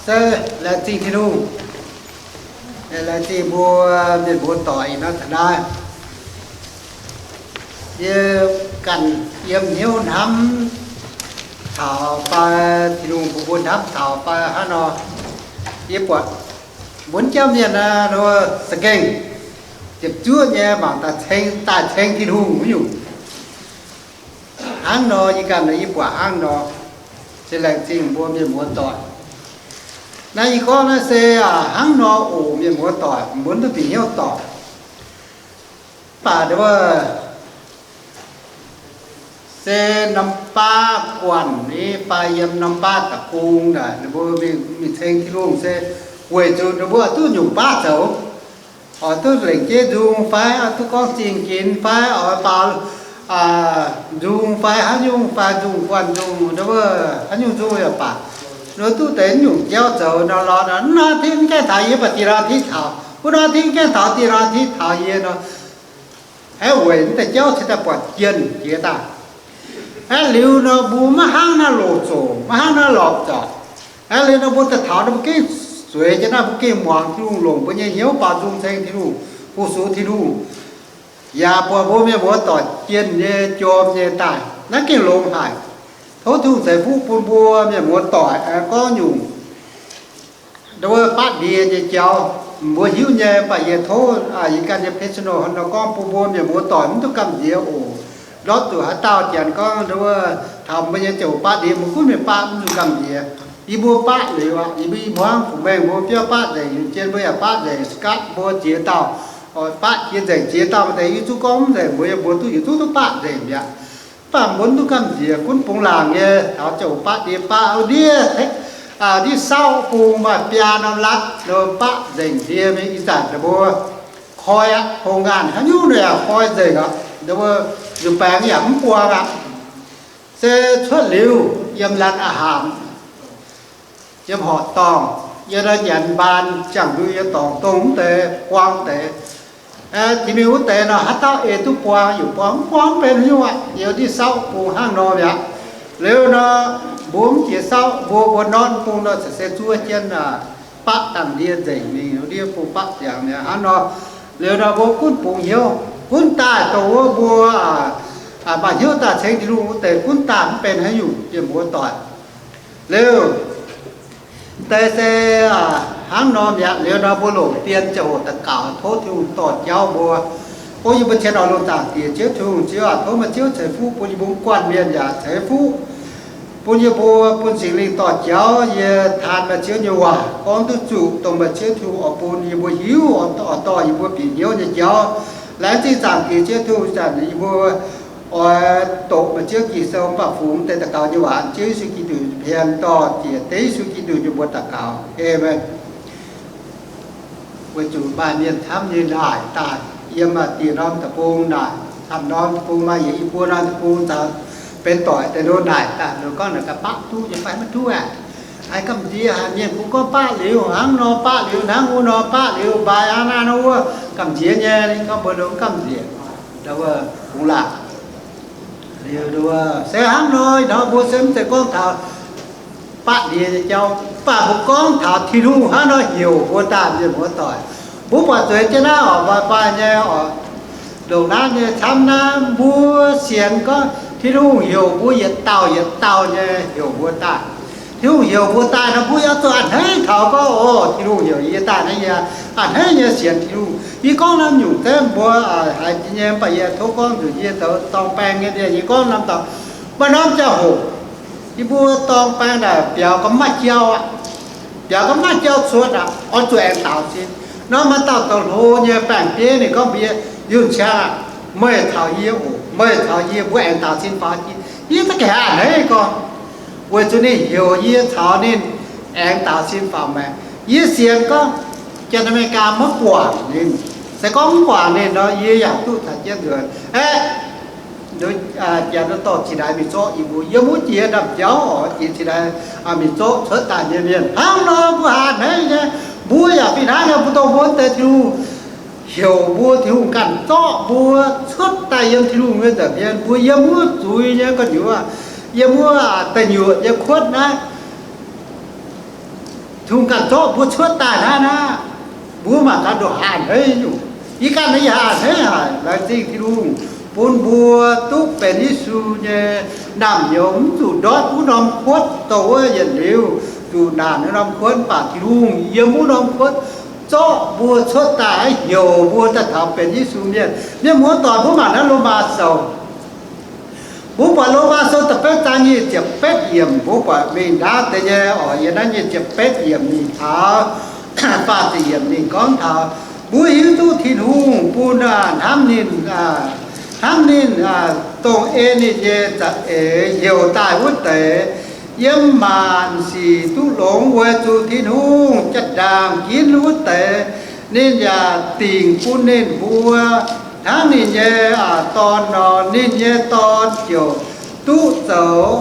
Se laengz zingh Tin-Hungh, laengz zingh mbuo mienh muoz-doic ih hnoi taux naaiv. Yie ganh yiem hnyouv hnamv taux fai, Tin-Hungh bun mbuo hnamv taux fai hnangv nor, yie buatc mbuo jauv mienh aah, za'gengh ziepc zuoqv nyei mangc daaih ceng, daaih ceng Tin-Hungh nyungc. Hnangv nor yie ganh yie buatc hnangv nor, se laengz zingh mbuo mienh muoz-doic. Naaiv yie gorngv naaiv se hnangv nor oc, mienh muoz-doic, mbuo duqv bieqc hnyouv doic. Mv baac se norm baav guanh ni fai yiem norm baav deic-bung naaic, ninh mbuo mingh ceng Tin-Hungh se weic zuqc ninh mbuo duqv nyungc baav zoux, oix duqv lengc jeiv nzung fai, oix duqv gorngv zingh ginx fai, oix baaux nzung fai, haaix nyungc fai nzung guanh nzung, haaix nyungc nzung yaac baac, ninh duqv deix nyungc jauv zoux nor lorz nor, naaiv tingv gaengh taux yie, mv baac dinh naaiv tingv taux, wuov naaiv tingv gaengh taux, dinh naaiv tingv taux yie nor, aeqv, weic mv deix jauv cingx daaih buatc jienh jiex daaih. Aeqv, liuz nor mbuo maiv hnangv naaiv loz zoqc, maiv hnangv naaiv lorpc zorc. Aeqv, liuz nor mbuo daaih taux nor mbuo gengh zueiz jienv naaiv, mbuo gengh muangx Tin-Hungh, longc mbuo nyei hnyouv baaux nzung ceng Tin-Hungh, fu-sux Tin-Hungh, yaac buatc mbuo mienh muoz-doic jienh nyei jorm nyei daaih. Naaiv gengh longx haic. Tov Tin-Hungh ceix fuqv bun mbuo mienh muoz-doic aengx gorngv nyungc wuov baqv ndie nyei jauv, mbuo hiuv nyei, mv baac yie tov yie ganh nyei personal nor gorngv bun mbuo mienh muoz-doic mv duqv gamh nziex oc. Ndortv zuqc haaix dauh janx gorngv wuov taux mbuo nyei ziouc baqv ndie, mbuo gunv mingh baqv mv zuqc gamh nziex. Yie mbuo baqv liuz aqv, yie mbuo i hmuangv fungc mengh mbuo biauv baqv nzengc, yungz jien mbuo yaac baqv nzengc, Scott mbuo ziex dauh oix baqv jiex nzengc, ziex dauh maaih deix yie zuqc gorngv mv nzengc, mbuo yie mbuo duqv yietc zungv duqv baqv nzengc mi'aqv. Mv baac mbuo mv duqv gamh nziex, gunv bungx laangc nyei taux ziouc baqv ndie baqv ndiev, ndiev sauv bung maaih biaa norm latv nor baqv nzengc ndie mingh. Ih zanc ninh mbuo koi aqv, hungh ngaanh haaix nyungc ninh yaac koi nzengc aqv. Ninh mbuo nzuih baengx yaac mv buangh aqv. Se cuotv liuz yiem Laanh A'haamx, yiem horqc dorngh, yiem naaiv nyanc mbaan ziangh ndui yiem dorngx dongh mv deix buang deix. Jiex mingh wuov deix nor, haaix dauh ei duqv buang, yaac buang mv buang mv benx haaix nyungc aqv. Yiem ndiev sauv bung hnangv nor mi'aqv. Liuz nor, mbuo mv jiex sauv, mbuo mbuo nortv bung nor, se zuov jienv baqv dangh ndie nzengc mingh, ndiev bung baqv ziangx mi'aqv hnangv nor. Liuz nor mbuo gunv bungx hnyouv, gunv daaih dongh wuov mbuo maaih hnyouv daaih ceng Tin-Hungh wuov deix gunv daaih mv benx haaix nyungc, mienh muoz-doic. Liuz deix se hnangv nor mi'aqv. Liuz nor mbuo longc dien ziangh hoc daux gaux tov Tin-Hungh dorh jauv mbuo. O yie mbuo cien oix longx zaangc Diex Ziouv Tin-Hungh, Ziouv aac, tov meih Ziouv ceix fuqv bun yie mbuo mv guanh mienh yaac ceix fuqv bun yie mbuo, bun Singx Lingh dorh jauv yie taan meih Ziouv nyei waac gorngv duqv zuqc, dongh meih Ziouv Tin-Hungh oix bun yie mbuo hiuv, oix dorh yie mbuo bieqc hnyouv nyei jauv. Laengz zingh zaangc Diex Ziouv Tin-Hungh, zanc yie mbuo oix doqc meih Ziouv Ging-Sou, mv baac fungx deix daux gaux nyei waac Ziouv Yesu Giduc nyei mienh dorh Diex Ziouv Yesu Giduc nyei mbuox daux gaux. Aamen. Weic zuqc maaih mienh camv nyei naaic daaih, yiem maaih dieh norm deic-bung naaic, camv norm deic-bung maaih yietc i buo norm deic-bung caux benx doic deix nor naaic daaih, nor gorngv naaic gaax baqv duqv nyei fai maiv duqv aah? Haiz gamh nziex haic, mienh kungx gorngv baqv liuz hnangv nor, baqv liuz hnangv wuov nor, baqv liuz mbaix hnangv naaiv nor wuov, gamh nziex nyei. Ninh gorngv mbuox ninh mv gamh nziex, bungx laangc. Liuz se hnangv nor, ih hnoi mbuo se mv zeiz gorngv taux baqv ndie nyei jauv, mv baac mbuo gorngv taux Tin-Hungh hnangv nor heuc mbuo daaih, mienh muoz-doic. Mbuo buatc zueiz jienv naaiv oc, mbaih-mbaih nyei oc, ndongc naaiv nyei camv naaiv, mbuo sienx gorngv Tin-Hungh heuc mbuo yietc dauh yietc dauh nyei heuc mbuo daaih. Tin-Hungh heuc mbuo daaih nor, mbuo yaac zuqc a'hneiv taux gorngv, o, Tin-Hungh heuc yie daaih naaiv, yie a'hneiv nyei sienx Tin-Hungh. Yie gorngv norm nyungc zeiv mbuo haiz jiex nyei, mv baac yie tov gorngv nzunc yie zoux dorng baeng nyei mienh, yie gorngv norm dorngx. Maaih norm ziangh hoc yie mbuo dorng baeng naaic biaux ga'maaih jauv aqv. Biaux ga'maaih jauv cuotv aqv, oix zuqc aengx daaux sin. Nor maaih dauh zoux hlo nyei baeng-bieiv ninh gorngv mbuox yie, Yunh Ciang aac, meih caux yie oc, meih caux yie mbuo aengx daaux sin faaux jiex. Yie za'gengh a'hneiv gorngv, weic zuqc ninh heuc yie caux ninh aengx daaux sin faaux maengx. Yie sienx gorngv Janx-America maiv guangc ninh. Se gorngv mv guangc ninh nor, yie yaac duqv caux jienv nzuonx. Aeqv, janx dorh cingx daaih mingh zorqv yie mbuo, yiem wuov jiex ndaamv-jauv oc, jiex cingx daaih mingh zorqv cuotv daaih nyei mienh. Hnangv nor mbuo a'hneiv nyei. Mbuo yaac fih hnangv nor, mbuo dongh mbuo deix Tin-Hungh heuc mbuo, Tin-Hungh ganh zorqv mbuo cuotv daaih yiem Tin-Hungh nyei nza'hmien. Mbuo yiem wuov zuiz nyei gu'nyuoz, yiem wuov da'nyuoqc nyei kuotv naaiv. Tin-Hungh ganh zorqv mbuo cuotv daaih hnangv naaiv, mbuo mangc gaax ndoqc haih a'hneiv nyungc. Yie ganh naaiv yaac haih a'hneiv haic. Laengz zingh Tin-Hungh bun mbuo duqv benx Yesu nyei naamh nyouz, mv zuqc ndortv wuov norm kuotv, dongh wuov yietc liuz zuqc naanc wuov norm kuotv, mv baac Tin-Hungh yiem wuov norm kuotv zorqv mbuo cuotv daaih, heuc mbuo daaih taux benx Yesu mienh. Mienh muoz-doic, mbuo mangc naaiv Lomaa Sou. Mbuo buatc Lomaa Sou da'betv zaang nyic ziepc betv yiemc, mbuo buatc mingh ndaauv deix nyei oc, yiem naaiv nyic ziepc betv yiemc mingh taux faah ziepc yiemc ninh gorngv taux, mbuo hiuv duqv Tin-Hungh bun hnamv ninh, hnamv ninh, dongh ei ninh nyei za'eix heuc daaih wuov deix, yiem maanc sic duqv longx weic zuqc Tin-Hungh jaa-ndaangc ginv wuov deix, ninh yaac dingc bun ninh mbuo hnangv ninh nyei Dorn nor, ninh nyei Dorn ziouc duqv zoux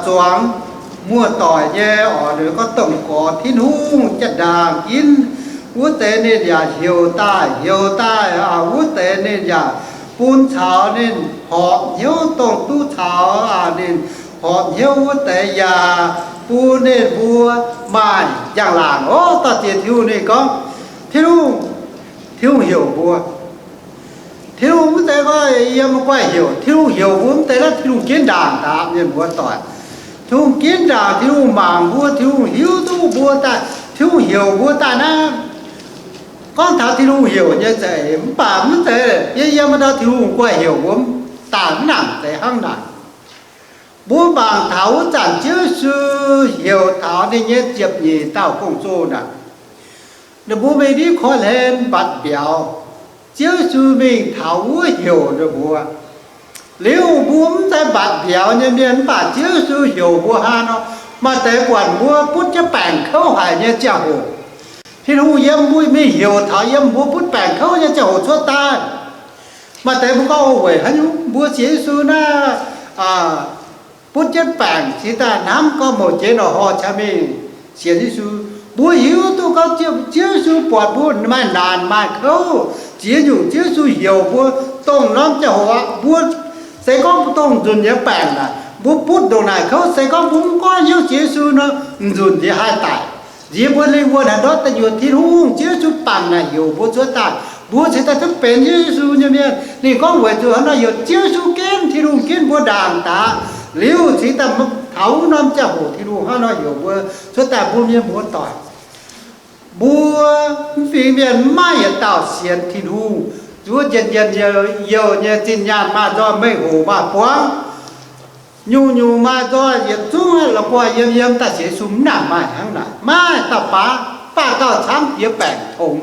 zuangx muoz-doic nyei oc, gorngv dongh gorx Tin-Hungh jaa-ndaangc ginv wuov deix ninh yaac heuc daaih, heuc daaih wuov deix ninh yaac bun caux ninh horpc hnyouv, dongh duqv caux ninh horpc hnyouv wuov deix yaac bun ninh mbuo maaih njang-laangc. Ov, da'ziex Tin-Hungh ninh gorngv, Tin-Hungh, Tin-Hungh heuc mbuo. Tin-Hungh mv zeiz gorngv yiem guaih heuc, Tin-Hungh heuc mbuo mv zeiz naaiv Tin-Hungh ginv ndaangc daaih, mienh muoz-doic. Tin-Hungh ginv ndaangc, Tin-Hungh mangc mbuo, Tin-Hungh hiuv duqv mbuo daaih, Tin-Hungh heuc mbuo daaih naaiv. Gorngv taux Tin-Hungh heuc nyei za'eix, mv baac mv zeiz yie yiem ndau Tin-Hungh guaih heuc mbuo daaih, mv nangc zeiz hnangv naaic. Mbuo mangc taux wuov zanc Ziouv Yesu heuc taux ninh nyei ziepc nyeic dauh gong-zoh naaic, ninh mbuo mingh ndiev korv-hlen mbatc mbiauz. Ziouv Yesu mingh taux wuov heuc ninh mbuo. Liuz mbuo mv zeiz mbatc mbiauz nyei mienh, mv baac Ziouv Yesu heuc mbuo hnangv nor, maaih deix buatc mbuo butv jienv baengc kouv haic nyei ziangh hoc, Tin-Hungh yiem mbuo mingh heuc taux yiem mbuo butv baengc kouv nyei ziangh hoc cuotv daaih. Maaih deix mbuo gorngv, Weic haaix nyungc mbuo sienx Yesu naaiv butv jienv baengc cingx daaih hnamv gorngv mouc jiex noic horh cingx mingh sienx Yesu? Mbuo hiuv duqv gorngv Ziouv Yesu buatc mbuo maaih naanc maaih kouv ziex nyungc, Ziouv Yesu heuc mbuo dongh norm ziangh hoc aqv, mbuo se gorngv dongh nzunc nyei baengc naaic, mbuo butv ndongc naaic kouv, se gorngv mbuo mv goiv hnyouv sienx Yesu nor, nzunc nziex haih daic. Nziex mbuo lingh wuonh haih ndortv deic nyuoqc. Tin-Hungh, Ziouv Yesu bangc naaic heuc mbuo cuotv daaih, mbuo cingx daaih duqv benx Ziouv Yesu nyei mienh. Ninh gorngv weic zuqc hnangv nor, heuc Ziouv Yesu ginv, Tin-Hungh ginv mbuo ndaangc daaih liuz cingx daaih taux wuov norm ziangh hoc Tin-Hungh hnangv nor heuc mbuo cuotv daaih. Mbuo mienh muoz-doic, mbuo mv fingx mienh mv maaih yietc dauh sienx Tin-Hungh zuov njien-njien youh youh nyei zinh nyaanh maaih nzoih, mengh hoc maaih buangv, nyungc-nyungc maaih nzoih, yietc zungv la'guaih yiem yiem daaih sienx Yesu, mv nangc maaih hnangv naaic. Maaih dauh baav, baav dauh camv jiex baengc tongx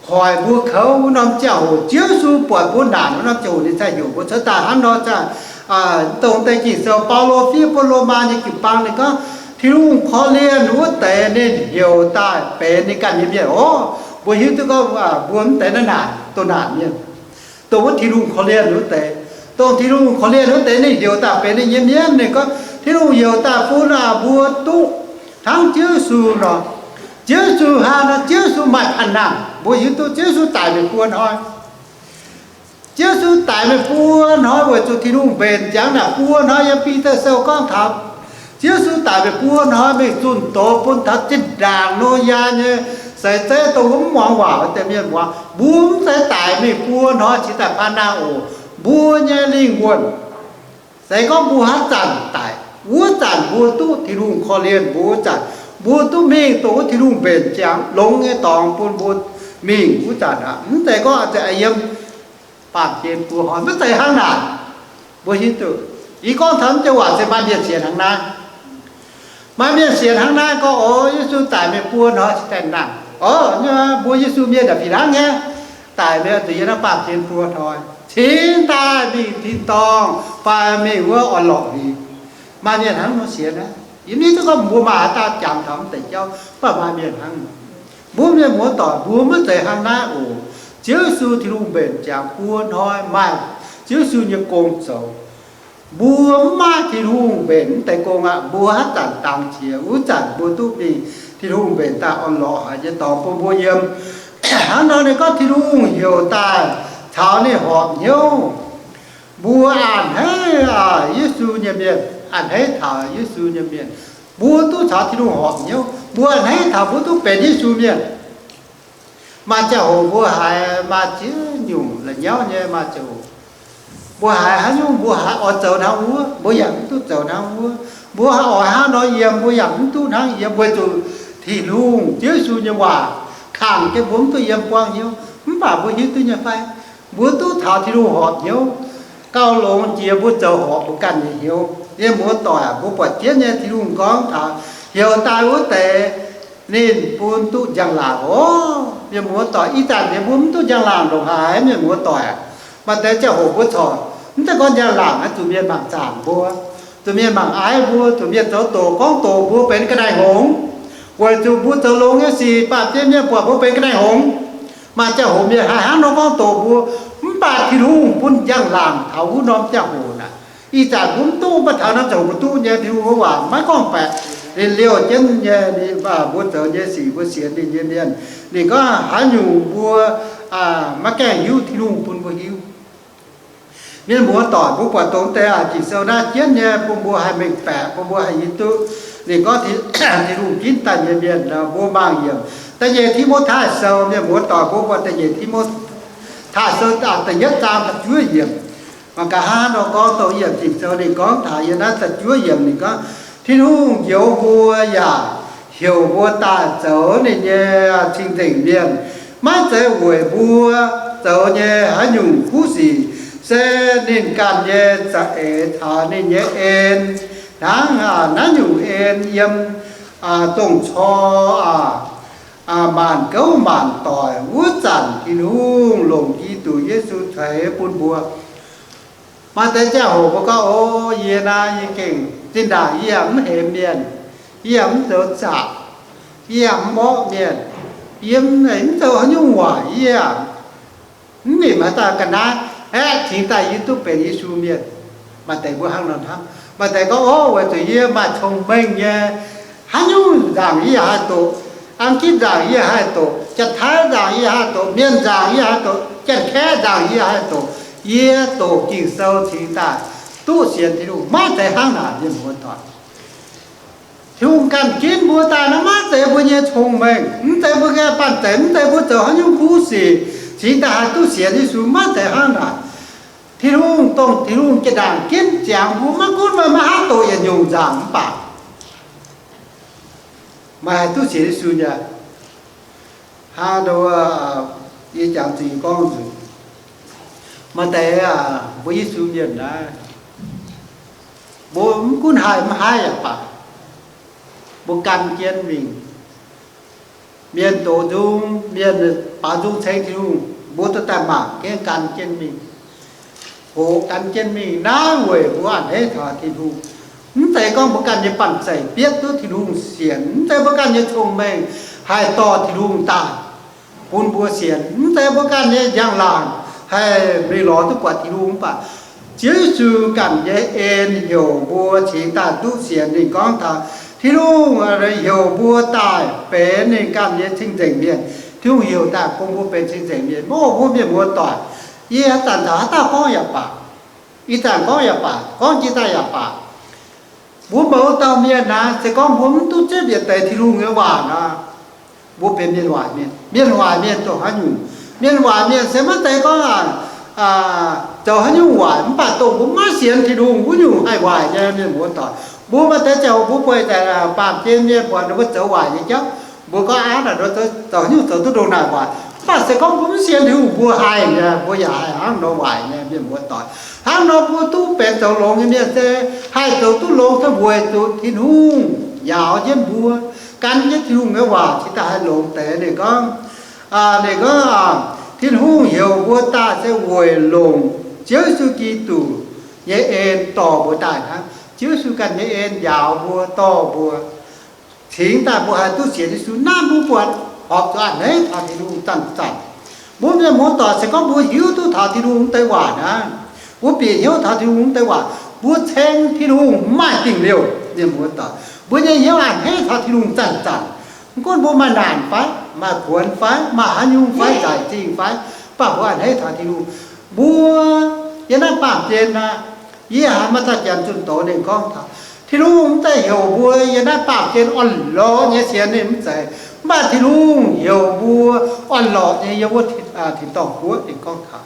hoic mbuo kouv wuov norm ziangh hoc, Ziouv Yesu buatc mbuo naanc wuov norm ziangh hoc ninh cingx heuc mbuo cuotv daaih hnangv nor. Zaah dongh deix Ging-Sou, Baulo fiev bun Lomaa nyei jiu-baang, ninh gorngv Tin-Hungh korv-lienh wuov deix ninh heuc daaih benx ninh ganh nyei mienh. Ov, mbuo hiuv duqv gorngv mbuo mv deix naaiv naanc, dongh naanc mienh, dongh wuov Tin-Hungh korv-lienh wuov deix, dongh Tin-Hungh korv-lienh wuov deix ninh heuc daaih benx ninh nyei mienh. Ninh gorngv Tin-Hungh heuc daaih bun mbuo duqv hnangv Ziouv Yesu nor. Ziouv Yesu hnangv nor, Ziouv Yesu maaih panh nangh. Mbuo hiuv duqv Ziouv Yesu daic meih buo hnoi. Ziouv Yesu daic meih buo hnoi weic zuqc Tin-Hungh mbenc ziangx naaic. Buo hnoi yiem Bide Sou gorngv taux Ziouv Yesu daic meih buo hnoi mingh zunh doz bun taux zinh ndaangc Noyaa nyei seix zeiv, dongh wuov mv muangx waac wuov deix mienh muangx. Mbuo mv zeiz daic mingh buo hnoi cingx daaih panh nangh oc. Mbuo nyei lingh wuonh, se gorngv mbuo haaix zanc daic, wuov zanc mbuo duqv Tin-Hungh korv-lienh mbuo wuov zanc, mbuo duqv mingh dongh wuov Tin-Hungh mbenc ziangx longx nyei dorngx bun mbuo mingh wuov zanc aqv. Mv zeiz gorngv yiem baamh gen buo hnoi, mv zeiz hnangv naaic. Mbuo hiuv duqv, yie gorngv taux mv joux waac se maaih mienh sienx hnangv naaiv. Maaih mienh sienx hnangv naaiv gorngv, Ov, Yesu daic meih buo hnoi cingx daaih nangh. Ov, mbuo Yesu mienh yaac fih hnangv nyei, daic meih zuqc yiem naaiv baamh gen buo hnoi cingx daaih mingh tin-dorngh fai mingh wuov orn-lorqc huingx. Maaih mienh hnangv nor sienx aqv. Yie mv hiuv duqv gorngv mbuo maaih haaix dauh jangx taux mv deix jauv, mv baac maaih mienh hnangv nor. Mbuo mienh muoz-doic, mbuo maiv zeiz hnangv naaiv oc. Ziouv Yesu Tin-Hungh mbenc ziangx buo hnoi maaih Ziouv Yesu nyei gong zoux. Mbuo mv maaih Tin-Hungh mbenc mv deix gong aqv, mbuo haaix zanc dangx jiex wuov zanc mbuo duqv mingh Tin-Hungh mbenc daaih orn-lorqc haic nyei dorngx bun mbuo yiem. Hnangv nor ninh gorngv Tin-Hungh heuc daaih caux ninh horpc hnyouv. Mbuo a'hneiv Yesu nyei mienh, a'hneiv taux Yesu nyei mienh, Mbuo duqv caux Tin-Hungh horpc hnyouv, mbuo a'hneiv taux mbuo duqv benx Yesu mienh. Maaih ziangh hoc mbuo haiz maaih ziex nyungc la'nyauv nyei maaih ziangh hoc. Mbuo haiz haaix nyungc mbuo haiz oix zoux hnangv wuov, mbuo yaac mv duqv zoux hnangv wuov. Mbuo haiz oix hnangv nor yiem, mbuo yaac mv duqv hnangv yiem, weic zuqc Tin-Hungh, Ziouv Yesu nyei waac kangx jienv mbuo mv duqv yiem buangv hnyouv. Mv baac mbuo hiuv duqv nyei fai? Mbuo duqv taux Tin-Hungh horpc hnyouv, gauh longx jiex mbuo zoux horpc mbuo ganh nyei hnyouv. Mienh muoz-doic, mbuo buatc jienv nyei Tin-Hungh gorngv taux heuc daaih wuov deix, ninh bun duqv njang-laangc oc. Mienh muoz-doic, ih zanc mbuo mv duqv njang-laangc ndongc haaix, mienh muoz-doic. Maaih deix ziangh hoc mbuo corc mv zeiz gorngv njang-laangc naaiv zuqc mienh mangc zaangc mbuo, zuqc mienh mangc aiv mbuo, zuqc mienh zoux doqc gorngv doqc mbuo benx ga'naaiv hngongx. Weic zuqc mbuo zoux longx nyei sic, baamh gen mienh buatc mbuo benx ga'naaiv hngongx. Maaih ziangh hoc mienh haih hnangv nor gorngv doqc mbuo, mv baac Tin-Hungh bun njang-laangc taux wuov norm ziangh hoc naaic. Ih zanc mbuo mv duqv, mv baac taux norm ziangh hoc mbuo duqv nyei. Tin-Hungh nyei waac maiv gorngv baeqc, ninh liouh jienv nyei, ninh, mbuo zoux nyei sic, mbuo sienx ninh nyei mienh. Ninh gorngv haaix nyungc mbuo maiv gaengh hiuv, Tin-Hungh bun mbuo hiuv. Mienh muoz-doic, mbuo buatc dongh deix aac, Ging-Sou naaiv jienv nyei bun mbuo haih mengh baeqc, bun mbuo haih hiuv duqv. Ninh gorngv Tin-Hungh ginv daaih nyei mienh, mbuo mangc yiem da'nyeic Ti^mo^tai Sou. Mienh muoz-doic, mbuo buatc da'nyeic Ti^mo^tai Sou da'yietv zaang da'juov yiemc. Mangc gaax hnangv nor gorngv dongh yiem Ging-Sou ninh gorngv taux yiem naaiv da'juov yiemc ninh gorngv, Tin-Hungh njoux mbuo yaac heuc mbuo daaih zoux ninh nyei cing-nzengc mienh, maiv zeiz weic mbuo zoux nyei haaix nyungc kuv sic, se ninh ganh nyei za'eix caux ninh nyei en hnangv. Naaiv nyungc en yiem zong-cor, maanc gouv maanc doic wuov zanc, Tin-Hungh longc Giduc Yesu ceix bun mbuo. Maaih deix ziangh hoc mbuo gorngv, O, yie naaiv yie gengh zinh ndaangc yie yaac mv hemx mienh, yie yaac mv zoux zaqc, yie yaac mv mborqv mienh, yie mv zoux haaix nyungc waaic, yie mv nimc haaix dauh ga'naaiv aeqv, cingx daaih yie duqv benx Yesu mienh. Maaih deix mbuo hnangv nor hnamv. Maaih deix gorngv, O, weic zuqc yie maaih cong-mengh nyei, haaix nyungc nzaangc yie yaac haih doqc. Ang-gitv nzaangc yie haih doqc, Janx-Taiv nzaangc yie haih doqc, Mienh nzaangc yie haih doqc, Janx-Kaeqv nzaangc yie haih doqc. Yie doqc Ging-Sou cingx daaih duqv sienx Tin-Hungh. Maiv zeiz hnangv naaic, mienh muoz-doic. Tin-Hungh ganh ginv mbuo daaih naaiv maiv zeiz mbuo nyei cong-mengh, mv zeiz mbuo nyei banh zeic, mv zeiz mbuo zoux haaix nyungc kuv sic cingx daaih haih duqv sienx Yesu. Maiv zeiz hnangv naaic. Tin-Hungh dongh Tin-Hungh jaa-ndaangc ginv ziangx mbuo, maiv gunv meih maiv haih doqc yietc nyungc nzaangc mv baac meih haih duqv sienx Yesu nyei. Hnangv nduov, yie jangx zuiz gorngv nzunc, maaih deix aac, mbuo Yesu mienh naaiv, mbuo mv gunv haih mv haih yaac baac, mbuo gan jienv mingh. Mienh doqc nzung, mienh baaux nzung ceng Tin-Hungh, mbuo duqv daaih mangc gengh gan jienv mingh, hoqc gan jienv mingh. Naaiv weic mbuo a'hneiv taux Tin-Hungh. Mv zeiz gorngv mbuo ganh nyei banh zeic bietv duqv Tin-Hungh sienx, mv zeiz mbuo ganh nyei cong-mengh haih dorh Tin-Hungh daaih bun mbuo sienx, mv zeiz mbuo ganh nyei njang-laangc haih mingh lorz duqv buatc Tin-Hungh. Mv baac Ziouv Yesu ganh nyei en heuc mbuo cingx daaih duqv sienx. Ninh gorngv taux Tin-Hungh heuc mbuo daaih benx ninh ganh nyei cing-nzengc mienh. Tin-Hungh heuc daaih bun mbuo benx cing-nzengc mienh. Mv baac mbuo mienh muoz-doic, yie haaix zanc taux haaix dauh gorngv yaac baac, ih zanc gorngv yaac baac, gorngv jiex daaih yaac baac, mbuo mouz dauh mienh naaic, se gorngv mbuo mv duqv zipv yietc deix Tin-Hungh nyei waac nor, mbuo benx mienh waaic mienh. Mienh waaic mienh dongh haaix nyungc? Mienh waaic mienh se maiv zeiz gorngv zoux haaix nyungc waaic, mv baac dongh mbuo maiv sienx Tin-Hungh wuov nyungc haih waaic nyei, mienh muoz-doic. Mbuo maaih deix ziangh hoc mbuo bueix daaih baamh gen mienh buatc ninh mbuo zoux waaic nyei jauv, mbuo gorngv, Aav, naaic nor zoux haaix nyungc zoux duqv ndongc naaic waaic? Mv baac se gorngv mbuo mv sienx Tin-Hungh, mbuo haih nyei, mbuo yaac haih hnangv nor waaic nyei, mienh muoz-doic. Hnangv nor mbuo duqv benx zoux longx nyei mienh se haih zoux duqv longx se weic zuqc Tin-Hungh njaaux jienv mbuo, gan jienv Tin-Hungh nyei waac cingx daaih haih longx deix. Ninh gorngv, ninh gorngv, Tin-Hungh heuc mbuo daaih se weic longc Ziouv Yesu Giduc nyei en dorh mbuo daaih hnangv. Ziouv Yesu ganh nyei en njaaux mbuo, dorh mbuo, cingx daaih mbuo haih duqv sienx Yesu. Naaiv mbuo buatc horpc zuqc a'hneiv taux Tin-Hungh zanc-zanc. Mbuo mienh muoz-doic, se gorngv mbuo hiuv duqv taux Tin-Hungh wuov deix waac naaiv, mbuo bieqc hnyouv taux Tin-Hungh wuov deix waac, mbuo ceng Tin-Hungh maaih dingh liouh, mienh muoz-doic. Mbuo nyei hnyouv a'hneiv taux Tin-Hungh zanc-zanc. Mv gunv mbuo maaih naanc fai, maaih kuonx fai, maaih haaix nyungc fai, nzaic zingh fai, mv baac mbuo a'hneiv taux Tin-Hungh. Mbuo yiem naaiv baamh gen naaiv, yie haiz maaih dauh janx zunh doz ninh gorngv taux, Tin-Hungh mv zeiz heuc mbuo yiem naaiv baamh gen orn-lorqc nyei sienx ninh mv zeiz, mv baac Tin-Hungh heuc mbuo orn-lorqc nyei yiem wuov tin-dorngh guoqv. Ninh gorngv taux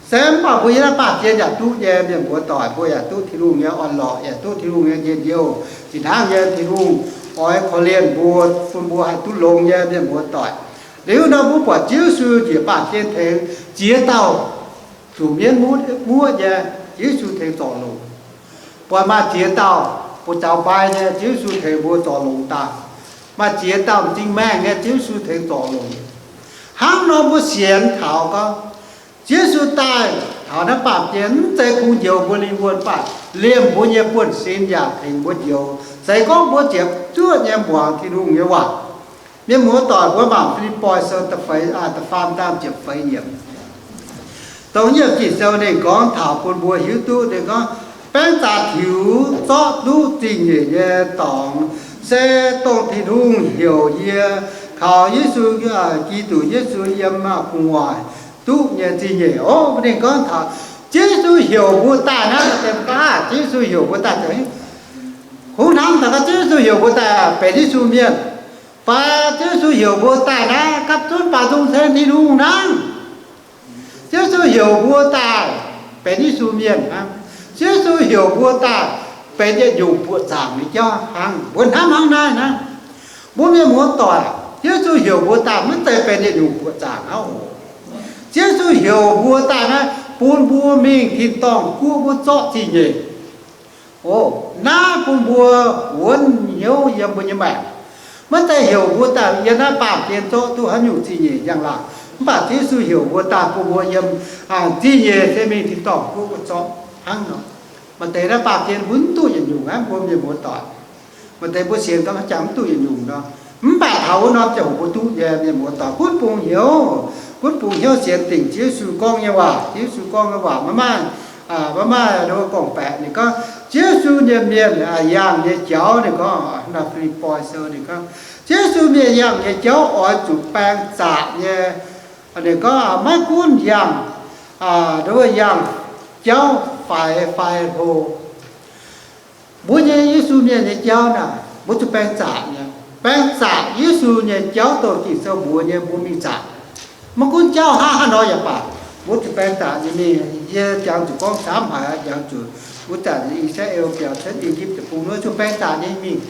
se mv baac mbuo yiem naaiv baamh gen yaac duqv nyei, mienh muoz-doic, mbuo yaac duqv Tin-Hungh nyei orn-lorqc, yaac duqv Tin-Hungh nyei njien-youh. Fih hnangv nyei Tin-Hungh oix korv-lienh mbuo, bun mbuo haih duqv longx nyei, mienh muoz-doic. Liuz nor mbuo buatc Ziouv Yesu njiec baamh gen tengx ziex dauh zuqc mienv muoqv nyei, Ziouv Yesu tengx zorc longx. Buatc maaih ziex dauh buoz-zaux mbai nyei, Ziouv Yesu tengx mbuo zorc longx daaih. Maaih ziex dauh m'zing maengh nyei, Ziouv Yesu tengx zorc longx. Hnangv nor mbuo sienx taux gorngv Ziouv Yesu daaih taux naaiv baamh gen mv zeiz kungx njoux mbuo lingh wuonh, mv baac liemh mbuo nyei buonv-sin yaac tengx mbuo njoux. Se gorngv mbuo ziepc zuoqv nyei muangx Tin-Hungh nyei waac. Mienh muoz-doic, mbuo mangc Fi^lipv^poi Sou da'feix, aa, da'faam zaang ziepc feix yiemc. Dongh yiem Ging-Sou ninh gorngv taux bun mbuo hiuv duqv, ninh gorngv, baeng zaqc tiux zorqv duqv zingh nyeic nyei dorngx, se dongh Tin-Hungh heuc yie kaux Yesu, Giduc Yesu yiem gu'nguaaic duqv nyei zingh nyeic. Ov, ninh gorngv taux Ziouv Yesu heuc mbuo daaih naaiv, Ziouv Yesu heuc mbuo daaih zoux, kungx hnamv daaih gorngv Ziouv Yesu heuc mbuo daaih benx Yesu mienh, fai Ziouv Yesu heuc mbuo daaih naaiv gapv zunv baaux nzung ceng Tin-Hungh hnangv. Ziouv Yesu heuc mbuo daaih benx Yesu mienh hnangv. Ziouv Yesu heuc mbuo daaih benx yietc nyungc buoqc zaangc nyei jauv hnangv. Mbuo hnamv hnangv naaiv hnangv. Mbuo mienh muoz-doic, Ziouv Yesu heuc mbuo daaih maiv zeiz benx yietc nyungc buoqc zaangc hnangv oc. Ziouv Yesu heuc mbuo daaih naaiv bun mbuo mingh tin-dorngh guoqv wuov zorqv zingh nyeic. Ov, naaiv bun mbuo wuonv hnyouv yiem mbuo nyei maengc. Maiv zeiz heuc mbuo daaih yiem naaiv baamh gen zorqv duqv haaix nyungc zingh nyeic njang-laangc. Mv baac Ziouv Yesu heuc mbuo daaih bun mbuo yiem zingh nyeic se mingh tin-dorngh guoqv wuov zorqv hnangv nor. Maaih deix naaiv baamh gen mbuo mv duqv yietc nyungc aqv, mbuo mienh muoz-doic. Maaih deix mbuo sienx gau maiv jangx mv duqv yietc nyungc nor. Mv baac taux wuov norm ziangh hoc mbuo duqv nyei, mienh muoz-doic, gunv bungx hnyouv, gunv bungx hnyouv sienx dingc Ziouv Yesu gorngv nyei waac. Ziouv Yesu gorngv nyei waac maiv maaih, maiv maaih gorngv-baeqc. Ninh gorngv Ziouv Yesu nyei mienh yangh nyei jauv, ninh gorngv naaiv Fi^lipv^poi Sou ninh gorngv, Ziouv Yesu mienh yangh nyei jauv oix zuqc baeng zaqc nyei. Ninh gorngv maiv gunv yangh, yangh jauv faix fai hlo. Mbuo nyei Yesu mienh nyei jauv naaic, mbuo zuqc baeng zaqc nyei. Baeng zaqc Yesu nyei jauv dongh Ging-Sou mbuox nyei, mbuo mingh zaqc. Maiv gunv jauv hnangv haaix nor yaac baac, mbuo zuqc baeng zaqc nyei mingh. Yie jangx zuqc gorngv camv haic, jangx zuqc wuov zanc I^saa^laa^en biaux cuotv I^yipv deic-bung wuov, zuqc baeng zaqc nyei mingh.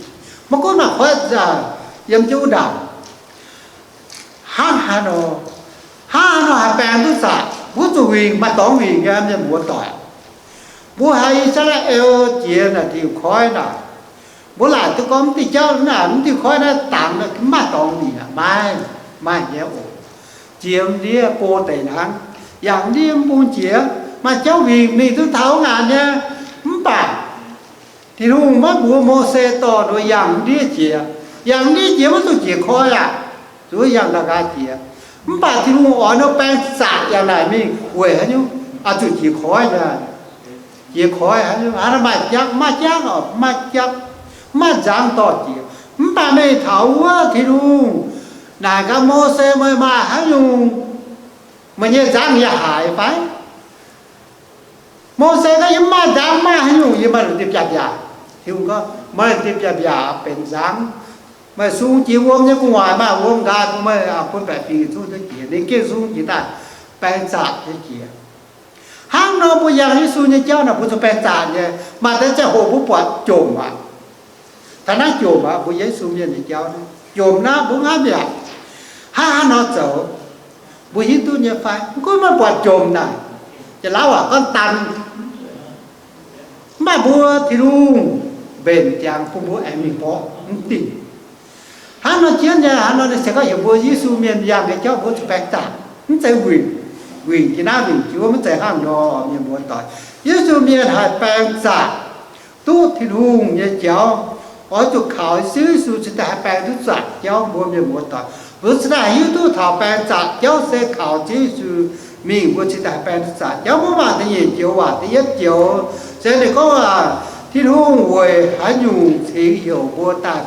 Maiv gunv maaih koiv yiem jienv wuov ndaangc, hnangv haaix nor, hnangv haaix nor haih baeng duqv zaqc? Mbuo zuqc wingc, maaih dorngx wingc nyei, mienh muoz-doic. Mbuo haiz I^saa^laa^en jiex naaic diuh koiv naaic, mbuo laaic duqv gorngv mv diuh jauv naaic, mv diuh koiv naaiv dangx mv maaih dorngx wingc aqv. Maaih, maaih nyei oc. Jiex ndiev go deix hnangv, yangh ndiev mv bung jiex, maaih jauv wingc mingh duqv taux ngaanc nyei. Mv baac Tin-Hungh maiv mbuox Mose dorh ninh yangh ndiev jiex. Yangh ndiev jiex maiv zuqc jiex koiv aqv. Zuqc yangh ndau nqaai jiex. Mv baac Tin-Hungh oix ninh baeng zaqc yangh naaic mingh weic haaix nyungc? Oix zuqc jiex koiv nyei. Jiex koiv haaix nyungc? Hnangv naaiv maaih jangv, maaih jangv oc, maaih jangv, maaih nzangv dorh jiex. Mv baac meih taux wuov Tin-Hungh naaic gaax Mose, meih maaih haaix nyungc? Meih nyei nzangv yaac haic fai? Mose gorngv, yie mv maaih nzangv, maaih haaix nyungc, yie maaih lungh ndiev biaav-mbiaac. Tin-Hungh gorngv, meih lungh ndiev biaav-mbiaac benx nzangv. Meih sung jiex wuom nyei gu'nguaaic, maaih wuom nqaai bun meih, bun baeqc fingx yietc zungv duqv jiex. Ninh gengh sung jiex daaih, baeng zaqc nyei jiex. Hnangv nor mbuo yangh Yesu nyei jauv naaic, mbuo zuqc baeng zaqc nyei. Maaih deix ziangh hoc mbuo buatc jomc aqv. Taux naaiv jomc aqv, mbuo Yesu mienh nyei jauv naaiv jomc naaiv mbuo mv haih mi'aqv. Hnangv haaix nor zoux? Mbuo hiuv duqv nyei fai? Mv gunv maaih buatc jomc naaic, janx-lauv waac gorngv dan. Mv baac mbuo Tin-Hungh mbenc ziangx bun mbuo aengx mingh mborqv mv dingh. Hnangv nor jienv nyei, hnangv nor ninh se gorngv heuc mbuo Yesu mienh yangh nyei jauv mbuo zuqc baeng zaqc, mv zeiz wingc, wingc jiex naaiv wingc jiex wuov, mv zeiz hnangv nor, mienh muoz-doic. Yesu mienh haih baeng zaqc duqv Tin-Hungh nyei jauv, oix zuqc kaux Ziouv Yesu cingx daaih haih baeng duqv zaqc jauv, mbuo mienh muoz-doic. Mbuo cingx daaih hiuv duqv taux baeng zaqc jauv se kaux Ziouv Yesu mingh, mbuo cingx daaih haih baeng duqv zaqc jauv. Mbuo mangc da'nyeic joux waac, da'yietv joux se ninh gorngv, Tin-Hungh weic haaix nyungc cingx heuc mbuo daaih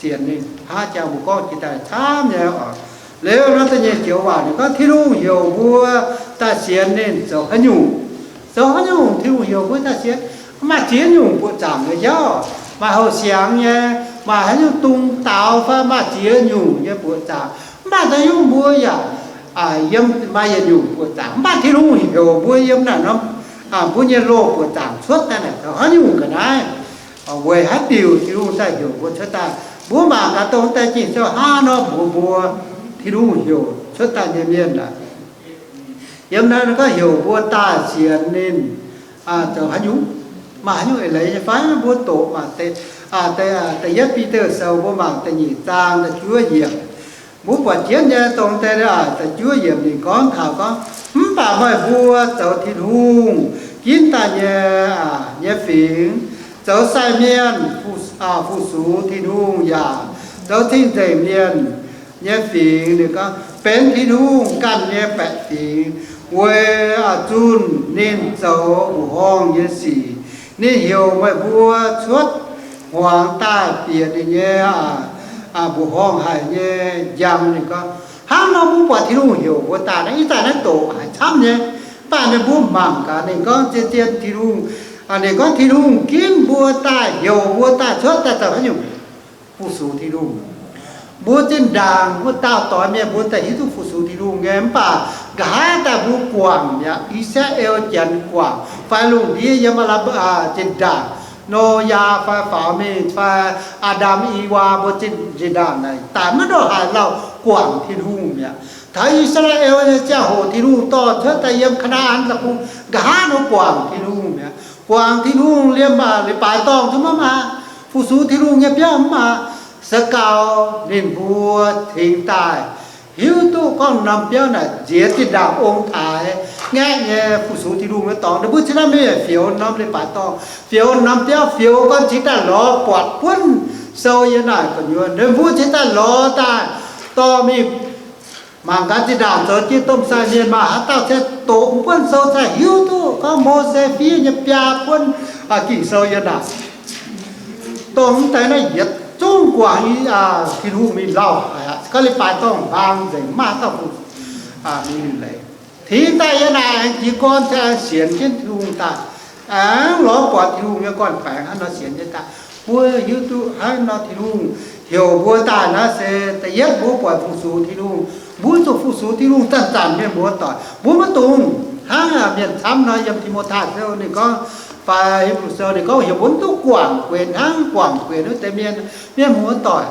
sienx ninh? Hnangv jangx mbuo gorngv jiex daaih camv nyei oc. Liuz nor da'nyeic joux waac ninh gorngv Tin-Hungh heuc mbuo daaih sienx ninh zoux haaix nyungc? Zoux haaix nyungc Tin-Hungh heuc mbuo daaih sienx? Mv maaih ziex nyungc buoqc zaangc nyei jauv, maaih houh siangx nyei, maaih haaix nyungc dungz daaux fai maaih ziex nyungc nyei buoqc zaangc. Mv baac da'nyungc mbuo yaac yiem maaih yietc nyungc buoqc zaangc, mv baac Tin-Hungh heuc mbuo yiem naaic norm mbuo nyei loh buoqc zaangc cuotv daaih naaic zoux haaix nyungc ga'naaiv, weic haaix diuc Tin-Hungh daaih heuc mbuo cuotv daaih. Mbuo mangc gaax dongh deix Ging-Sou hnangv nor mbuox mbuo, Tin-Hungh heuc cuotv daaih nyei mienh aah, yiem naaiv gorngv heuc mbuo daaih sienx ninh zoux haaix nyungc, maaih haaix nyungc eix leiz nyei fai? Mbuo doqc mangc deix, da'yietv Bide Sou, mbuo mangc da'nyeic zaang da'juov yiemc. Mbuo buatc jienv nyei dongh deix da'juov yiemc ninh gorngv taux gorngv, mv baac meih mbuo zoux Tin-Hungh ginv daaih nyei, nyei fingx, zoux sai mienh fu-sux Tin-Hungh yaac zoux cing-nzengc mienh nyei fingx, ninh gorngv benx Tin-Hungh ganh nyei baeqc fingx, weic zunh ninh zoux mbuoqc horngh nyei sic. Ninh heuc meih mbuo cuotv hmuangx daaih bieqc ninh nyei mbuoqc horngh haic nyei njang. Ninh gorngv hnangv nor mbuo buatc Tin-Hungh heuc mbuo daaih naaiv, ih zanc naaiv doqc haic camv nyei. Mv baac ninh mbuo mangc gaax ninh gorngv zien-zien Tin-Hungh, ninh gorngv Tin-Hungh ginv mbuo daaih, heuc mbuo daaih cuotv daaih zoux haaix nyungc? Fu-sux Tin-Hungh. Mbuo zinh ndaangc wuov dauh doix mienh mbuo daaih hiuv duqv fu-sux Tin-Hungh nyei, mv baac nqa'haav daaih mbuo guangc mi'aqv. I^saa^laa^en Janx guangc fai lungh ndiev yiem zinh ndaangc Noyaa fai faaux mingh fai Aa^ndam Ewaa mbuo zinh ndaangc naaic daaih maiv ndongc haaix lauh guangc Tin-Hungh mi'aqv. Taux I^saa^laa^en nyei ziangh hoc Tin-Hungh dorh cuotv daaih yiem Kaa^naa^an Deic-Bung, nqa'haav nor guangc Tin-Hungh mi'aqv. Guangc Tin-Hungh liemh leiz-baaix dorngh zungv maiv maaih, fu-sux Tin-Hungh nyei biauv mv maaih. Se gau ninh mbuo cingx daaih hiuv duqv gorngv norm biauv naaic nziex zinh ndaangc ong-taaix ngaeqv nyei fu-sux Tin-Hungh nyei dorngx, ninh mbuo cingx daaih mingh fioux norm leiz-baaix dorngh, fioux norm biauv, fioux gorn cingx daaih lorz buatc buonv sou yiem naaic gu'nyuoz. Ninh mbuo cingx daaih lorz daaih dorh mingh mangc gaax zinh ndaangc zoux jienv domh sai mienh maaih haaix dauh cingx doqc buonv sou cingx hiuv duqv gorngv Mose fiev nyei biaa buonv Ging-Sou yiem naaic. Dongh mv deix naaiv yietc zungv guangc Tin-Hungh mingh lauh haic aqv. Gorngv leiz-baaix dorngh hlang nzengc, maiv maaih haaix dauh mingh leiz. Cingx daaih yiem naaic aengx jiez gorn cingx aengx sienx jienv Tin-Hungh daaih, aengx lorz buatc Tin-Hungh nyei gorn-baengx hnangv nor sienx jienv daaih. Mbuo hiuv duqv hnangv nor Tin-Hungh heuc mbuo daaih naaiv se da'yietv mbuo buatc fu-sux Tin-Hungh. Mbuo zuqc fu-sux Tin-Hungh zanc-zanc mienh muoz-doic. Mbuo maiv dungx hnangv mienh camv nor yiem Ti^mo^tai Sou ninh gorngv, fai Hipv^lu Sou ninh gorngv heuc mbuo mv duqv guangc guenx hnangv guangc guenx wuov deix mienh, mienh muoz-doic.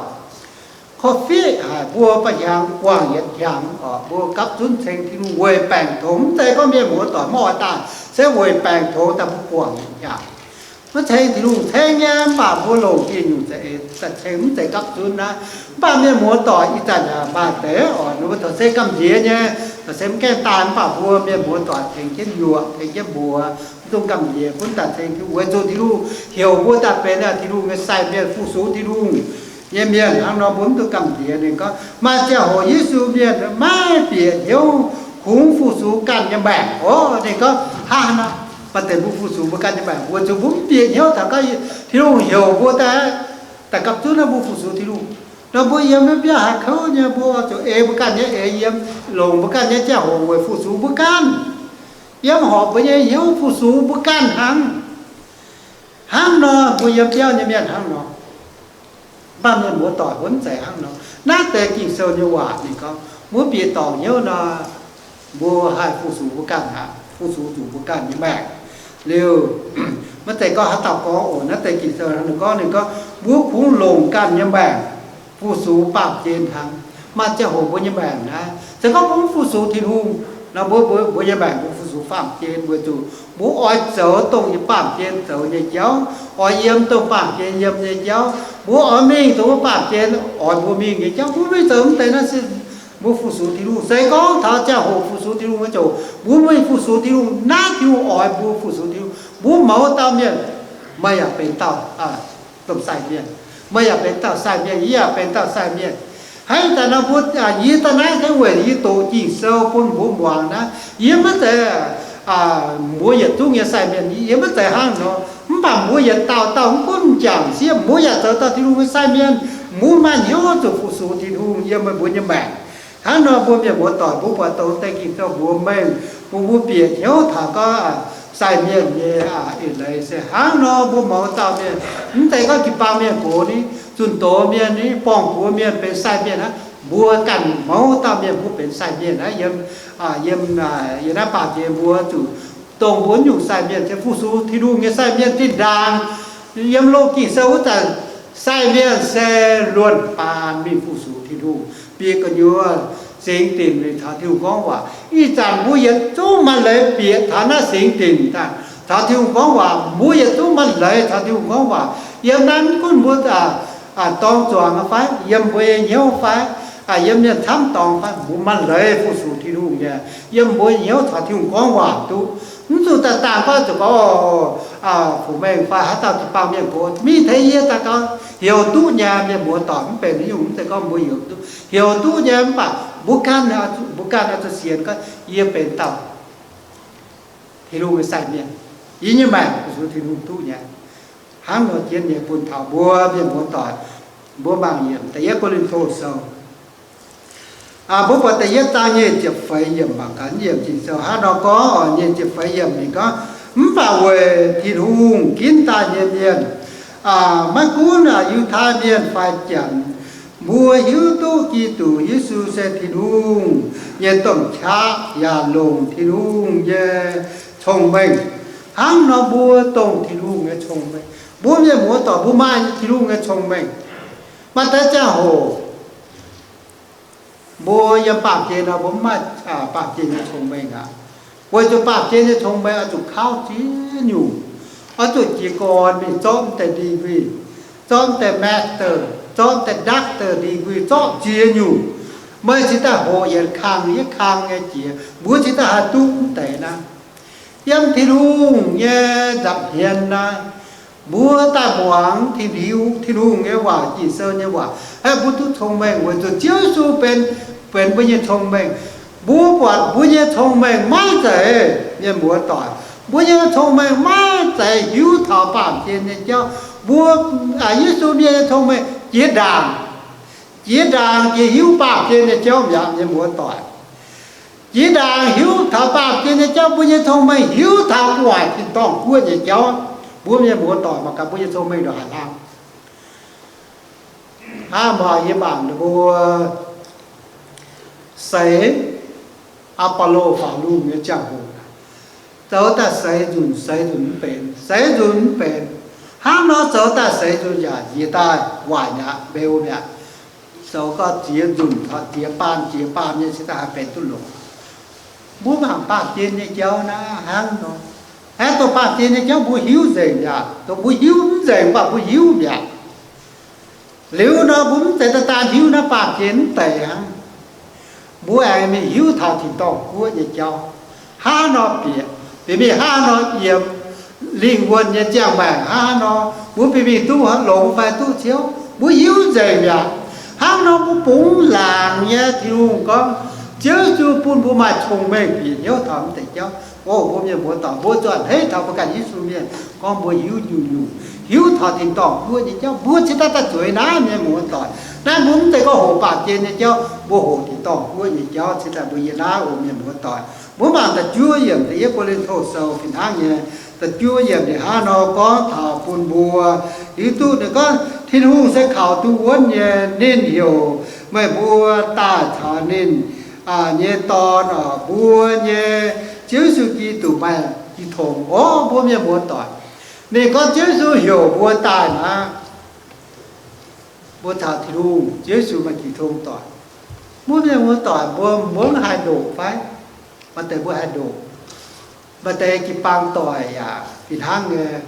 Korv-fiqv haic, mbuo ba'hnyangx guangc yietc hnyangx oc, mbuo gapv zunv ceng Tin-Hungh weic baengc tongx. Mv zeiz gorngv mienh muoz-doic maiv oix daaih, se weic baengx tongx daaih mbuo guangc yietc hnyangx. Maiv ceng Tin-Hungh ceng nyei, mv baac mbuo longc dieh nyungc za'eix daaih ceng, mv zeiz gapv zunv naaiv. Mv baac mienh muoz-doic ih zanc yaac maaih deix oc, ninh mbuo taux se gamh nziex nyei, taux se mv gaengh daaih, mv baac mbuo mienh muoz-doic tengx jienv nyuoqc, tengx jienv mbuox, mv dungx gamh nziex, gunv daaih ceng Tin-Hungh, weic zuqc Tin-Hungh heuc mbuo daaih benx Tin-Hungh nyei sai mienh, fu-sux Tin-Hungh nyei mienh. Hnangv nor mbuo mv dungx gamh nziex. Ninh gorngv maaih ziangh hoc Yesu mienh maiv bieqc hnyouv kungx fu-sux ganh nyei maengc oc. Ninh gorngv hnangv nor, maaih deix mbuo fu-sux mbuo ganh nyei maengc weic zuqc mbuo mv bieqc hnyouv taux gorngv Tin-Hungh heuc mbuo daaih, daaih gapv zunv naaiv mbuo fu-sux Tin-Hungh. Nor mbuo yiem naaiv biauv haiz kouv nyei, mbuo zuqc ei mbuo ganh nyei eix yiem, longc mbuo ganh nyei ziangh hoc weic fu-sux mbuo ganh. Yiem horpc mbuo nyei hnyouv fu-sux mbuo ganh hnangv. Hnangv nor mbuo yiem biauv nyei mienh hnangv nor. Mv baac mienh muoz-doic mbuo mv zeiz hnangv nor. Naaiv deix Ging-Sou nyei waac ninh gorngv, mbuo bieqc dorngc hnyouv nor, mbuo haih fu-sux mbuo ganh aqv, fu-sux zuqc mbuo ganh nyei maengc. Liuz, maiv zeiz gorngv haaix dauh gorngv oc. Naaiv deix Ging-Sou ninh gorngv, ninh gorngv mbuo kungx longc ganh nyei maengc fu-sux baamh gen hnangv. Maaih ziangh hoc mbuo nyei maengc naaiv, se gorngv mbuo mv fu-sux Tin-Hungh nor, mbuo, mbuo, mbuo nyei maengc mbuo fu-sux baamh gen weic zuqc mbuo oix zoux dongh yiem baamh gen zoux nyei jauv, oix yiem dongh baamh gen yiem nyei jauv. Mbuo oix mingh dongh wuov baamh gen oix mbuo mingh nyei jauv. Mbuo mingh zoux mv deix naaiv se mbuo fu-sux Tin-Hungh. Se gorngv taux ziangh hoc fu-sux Tin-Hungh nyei ziouc, mbuo mingh fu-sux Tin-Hungh naaiv, Tin-Hungh oix mbuo fu-sux Tin-Hungh. Mbuo mouz dauh mienh, meih yaac benx dauh domh sai mienh. Meih yaac benx dauh sai mienh, yie yaac benx dauh sai mienh. Hnangv ih zanc nor mbuo yie daaih naaiv se weic yie doqc Ging-Sou bun mbuo muangx naaiv. Yie maiv zeiz mbuo yietc zungv nyei sai mienh, yie maiv zeiz hnangv nor. Mv baac mbuo yietc dauh dauh mv gunv m'jangc sieqv, mbuo yaac zoux dauh Tin-Hungh nyei sai mienh. Mbuo maaih hnyouv zuqc fu-sux Tin-Hungh yiem meih mbuo nyei maengc. Hnangv nor mbuo mienh muoz-doic, mbuo buatc dongh deix Ging-Sou mbuox mengh, bun mbuo bieqc hnyouv taux gorngv sai mienh nyei eix leiz se hnangv nor. Mbuo mouz dauh mienh, mv zeiz gorngv jiu-baang mienh gox ni, zunh doz mienh ni, borng-buoz mienh benx sai mienh hnangv. Mbuo ganh mouz dauh mienh mbuo benx sai mienh hnangv. Yiem, yiem, yiem naaiv baamh gen mbuo zuqc dongh mbuo nyungc sai mienh se fu-sux Tin-Hungh nyei sai mienh zinh ndaangc. Yiem loz Ging-Sou wuov zanc, sai mienh se luonh baan mingh fu-sux Tin-Hungh, bieqc gu'nyuoz singx dinc mingh caux Tin-Hungh gorngv waac. Ih zanc mbuo yietc zungv maaih leiz bieqc taux naaiv singx dinc daaih caux Tin-Hungh gorngv waac. Mbuo yietc zungv maaih leiz caux Tin-Hungh gorngv waac. Yiem naaiv mv gunv mbuo dorng zuangx fai, yiem mbuo nyei hnyouv fai, yiem mienh camv dorngx fai, mbuo maaih leiz fu-sux Tin-Hungh nyei, yiem mbuo nyei hnyouv caux Tin-Hungh gorngv waac duqv. Mv zuqc daaih dangh gorngv zuqc gorngv, fu-mengh fai haaix dauh jiu-baang mienh gox mingh tengx yie daaih gaux, heuc duqv nyei. Mienh muoz-doic, mv benx haaix nyungc, mv zeiz gorngv mbuo heuc duqv, heuc duqv nyei. Mv baac mbuo ganh, mbuo ganh oix zuqc sienx gorngv yie benx dauh Tin-Hungh nyei sai mienh. Yie nyei maengc fu-sux Tin-Hungh duqv nyei. Hnangv nor jienv nyei bun taux mbuo mienh muoz-doic, mbuo mangc yiem Da'yietv Ko^lin^to Sou. Mbuo buatc da'yietv zaang nyic ziepc feix yiemc mangc gaax, yiem Ging-Sou hnangv nor gorngv, nyic ziepc feix yiemc ninh gorngv, mv baac weic Tin-Hungh ginv daaih nyei mienh, maiv gunv Yiutai Mienh fai Janx, mbuo hiuv duqv Giduc Yesu se Tin-Hungh nyei domh qaqv yaac longc Tin-Hungh nyei cong-mengh. Hnangv nor mbuo dongh Tin-Hungh nyei cong-mengh. Mbuo mienh muoz-doic mbuo maaih Tin-Hungh nyei cong-mengh. Maaih deix ziangh hoc mbuo yiem baamh gen nor mbuo mv maaih baamh gen nyei cong-mengh aqv. Weic zuqc baamh gen nyei cong-mengh oix zuqc kauv ziex nyungc, oix zuqc jiez gorn mingh zorqv deix degree, zorqv deix master, zorqv deix doctor degree, zorqv ziex nyungc. Meih cingx daaih hoqc yietc kang yietc kang nyei jiex, mbuo cingx daaih haih duqv mv deix naaiv. Yiem Tin-Hungh nyei nza'hmien naaiv, mbuo daaih muangx Tin-Hungh, Tin-Hungh nyei waac, Ging-Sou nyei waac, haih mbuo duqv cong-mengh weic zuqc Ziouv Yesu benx, benx mbuo nyei cong-mengh. Mbuo buatc mbuo nyei cong-mengh maiv zeiz, mienh muoz-doic, mbuo nyei cong-mengh maiv zeiz hiuv taux baamh gen nyei jauv. Mbuo, Yesu mienh nyei cong-mengh jiex ndaangc, jiex ndaangc jiex hiuv baamh gen nyei jauv mi'aqv, mienh muoz-doic. Jiex ndaangc hiuv taux baamh gen nyei jauv, mbuo nyei cong-mengh hiuv taux gu'nguaaic tin-dorngh guoqv nyei jauv. Mbuo mienh muoz-doic mangc gaax mbuo nyei cong-mengh ndongc haaix hlang. Hnangv maaih yie mangc mbuo seix Apollo faaux lungh nyei ziangh hoc, zoux daaih seix nzunc seix nzunc mv benx, seix nzunc mv benx. Hnangv nor zoux daaih seix nzunc yaac njiec daaih waaic mi'aqv, mbeu mi'aqv. Zoux gau ziex nzunc, ziex baamh, ziex baamh nyei cingx daaih haih benx duqv longx. Mbuo mangc baamh gen nyei jauv naaiv hnangv nor. Aeqv, dongh baamh gen nyei jauv mbuo hiuv nzengc mi'aqv. Dongh mbuo hiuv mv nzengc, mv baac mbuo hiuv mi'aqv. Liuz nor mbuo mv zeiz daaih daan hiuv naaiv baamh gen mv deix hnangv. Mbuo aengx mingh hiuv taux tin-dorngh guoqv nyei jauv. Hnangv nor bieqc, bieqc mingh hnangv nor yiem lingh wuonh nyei ziangh maengc hnangv nor, mbuo bieqc mingh duqv longx fai duqv ciouv, mbuo hiuv nzengc mi'aqv. Hnangv nor mbuo bungx laangc nyei Tin-Hungh gorngv, Ziouv Yesu bun mbuo maaih cong-mengh bieqc hnyouv taux mv deix jauv. O mbuo mienh muoz-doic, mbuo zuqc a'hneiv taux mbuo ganh Yesu mienh gorngv mbuo hiuv nyungc-nyungc, hiuv taux tin-dorngh guoqv nyei jauv, mbuo cingx daaih daaih zueiz naaiv, mienh muoz-doic. Naaiv mbuo mv zeiz gorngv hoqc baamh gen nyei jauv, mbuo hoqc tin-dorngh guoqv nyei jauv cingx daaih mbuo yiem naaiv oc, mienh muoz-doic. Mbuo mangc da'juov yiemc Da'yietv Ko^lin^to Sou fih hnangv nyei. Da'juov yiemc ninh hnangv nor gorngv taux bun mbuo hiuv duqv, ninh gorngv, Tin-Hungh se kaux duqv wuonv nyei. Ninh heuc meih mbuo daaih caux ninh nyei Dorn, mbuo nyei Ziouv Yesu Giduc, maaih jiu tong. O mbuo mienh muoz-doic, ninh gorngv Ziouv Yesu heuc mbuo daaih naaiv, mbuo caux Tin-Hungh, Ziouv Yesu maaih jiu tong doic. Mbuo mienh muoz-doic, mbuo mv haih ndoqc fai? Maaih deix mbuo haih ndoqc. Maaih deix jiu-baang doic yaac fih hnangv nyei.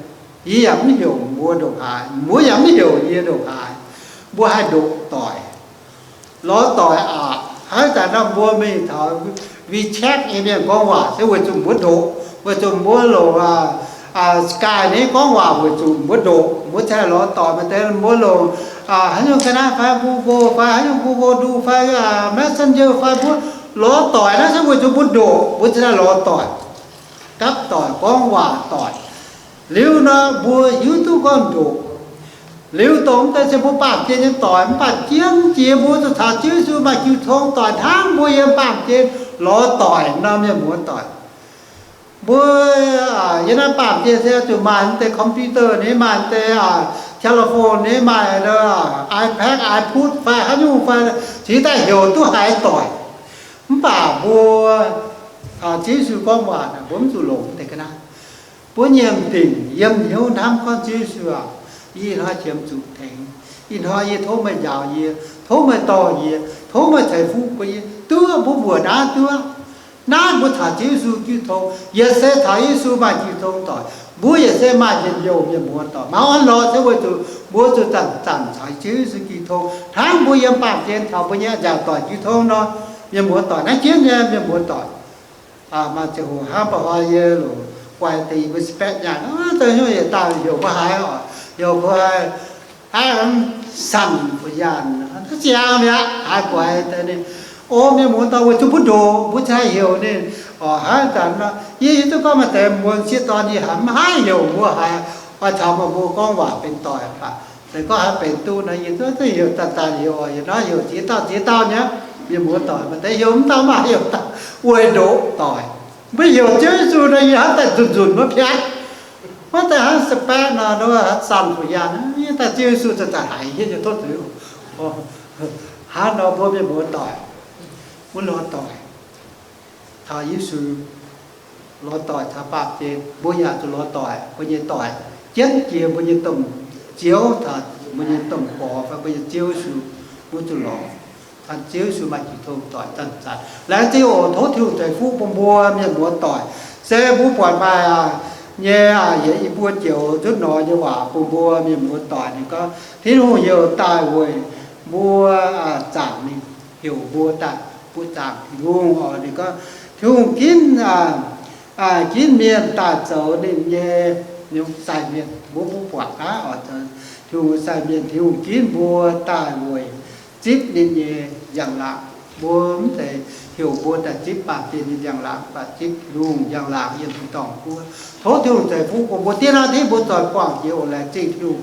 Yie yaac mv heuc mbuo ndongc haaix, mbuo yaac mv heuc yie ndongc haaix. Mbuo haih ndoqc doic, lorz doic aqc. Hnangv zanc nor mbuo mingh taux WeChat nyei mienh gorngv waac se weic zuqc mbuo ndoqc, weic zuqc mbuo longc Skype nyei gorngv waac weic zuqc mbuo ndoqc, mbuo cingx lorz doic. Maaih deix mbuo longc haaix nyungc ga'naaiv fai Google fai haaix nyungc, Google Duo fai Messenger fai, mbuo lorz doic naaiv se weic zuqc mbuo ndoqc, mbuo cingx daaih lorz doic, gapv doic, gorngv waac doic. Liuz nor mbuo hiuv duqv gorngv ndoqc. Liuz dongh mv deix se mbuo baamh gen nyei doic, mv baac jiem jiex mbuo zuqc caux Ziouv Yesu maaih jiu tong doic hnangv mbuo yiem baamh gen lorz doic nor, mienh muoz-doic. Mbuo yiem naaiv baamh gen se zuqc maaih deix computer nyei, maaih deix telephone nyei, maaih iPad, iPod fai haaix nyungc fai, cingx daaih heuc duqv haaix doic. Mv baac mbuo, Ziouv Yesu gorngv waac, mbuo mv zuqc longc deix ga'naaiv. Mbuo nyiemc dingc yiem hnyouv hnamv gorngv, Ziouv Yesu aah, ih hnoi qiemx zuqc tengx. Ih hnoi yie tov meih njaaux yie, tov meih dorh yie, tov meih ceix fuqv bun yie. Duqv, mbuo mbuoqc naaiv duqv. Naaiv mbuo caux Ziouv Yesu jiu tong, yietc se caux Yesu maaih jiu tong doic. Mbuo yietc se maaih njien-youh mienh muoz doic. Mangc orn-lorqc se weic zuqc mbuo zuqc zanc-zanc caux Ziouv Yesu jiu tong. Hnangv mbuo yiem baamh gen caux mbuo nyei njaaux doic jiu tong nor, mienh muoz doic, naaiv jienv nyei mienh muoz doic. Maaih ziangh hoc hnangv ba'hnoi yie loc guai deix mbuo spec nyaanh, da'nyungc yietc dauh heuc mbuo haaix oc, heuc mbuo haaix, Sanc Fu Yaanh, ziangx mi'aqv, haiz guaix deix ninh. O mienh muoz doic, weic zuqc mbuo ndoqc mbuo cingx heuc ninh. Oc, hnangv zanc nor, yie hiuv duqv gorngv maaih deix muoz sieqv dorn yie haiz mv haih heuc mbuo haaix, oix caux meih mbuo gorngv waac benx doic baac, se gorngv haaix benx duqv nor, yie duqv heuc zanc-zanc heuc, yietc norm heuc ziex dauh ziex dauh nyei mienh muoz doic, maaih deix heuc mv dauh maaih heuc daaih weic ndoqc doic. Mbuo heuc Ziouv Yesu nor, yie hnamv daaih nzunc nzunc wuov piatv, maiv daaih hnangv spec nor, Sanc Fu Yaanh, yie daaih Ziouv Yesu zanc-zanc haiz hietv nyei tov zuiz. Hnangv nor mbuo mienh muoz doic, mbuo lorz doic caux Yesu, lorz doic caux baamh gen, mbuo yaac zuqc lorz doic, mbuo nyei doic jienv jiex mbuo nyei domh ziouv caux mbuo nyei domh gorx fai mbuo nyei Ziouv Yesu, mbuo zuqc lorz. Taux Ziouv Yesu maaih jiu tong doic zanc-zanc. Laengz zingh oc. Tov Tin-Hungh ceix fuqv bun mbuo mienh muoz doic. Se mbuo buatc maaih nyei, yietc i buo joux nzutv nor nyei waac bun mbuo mienh muoz doic. Ninh gorngv Tin-Hungh heuc daaih weic mbuo zaangc ninh, heuc mbuo daaih buoqc zaangc Tin-Hungh oc. Ninh gorngv Tin-Hungh ginv, ginv mienh daaih zoux ninh nyei sai mienh. Mbuo, mbuo buatc aqv oc, Tin-Hungh sai mienh, Tin-Hungh ginv mbuo daaih weic zipv ninh nyei njang-laangc. Mbuo mv zeiz heuc mbuo daaih zipv baamh gen nyei njang-laangc, mv baac zipv Tin-Hungh njang-laangc yiem tin-dorngh guoqv. Tov Tin-Hungh ceix fuqv bun mbuo. Diev naaiv deix mbuo zoih buangh jiex oc. Laengz zingh Tin-Hungh.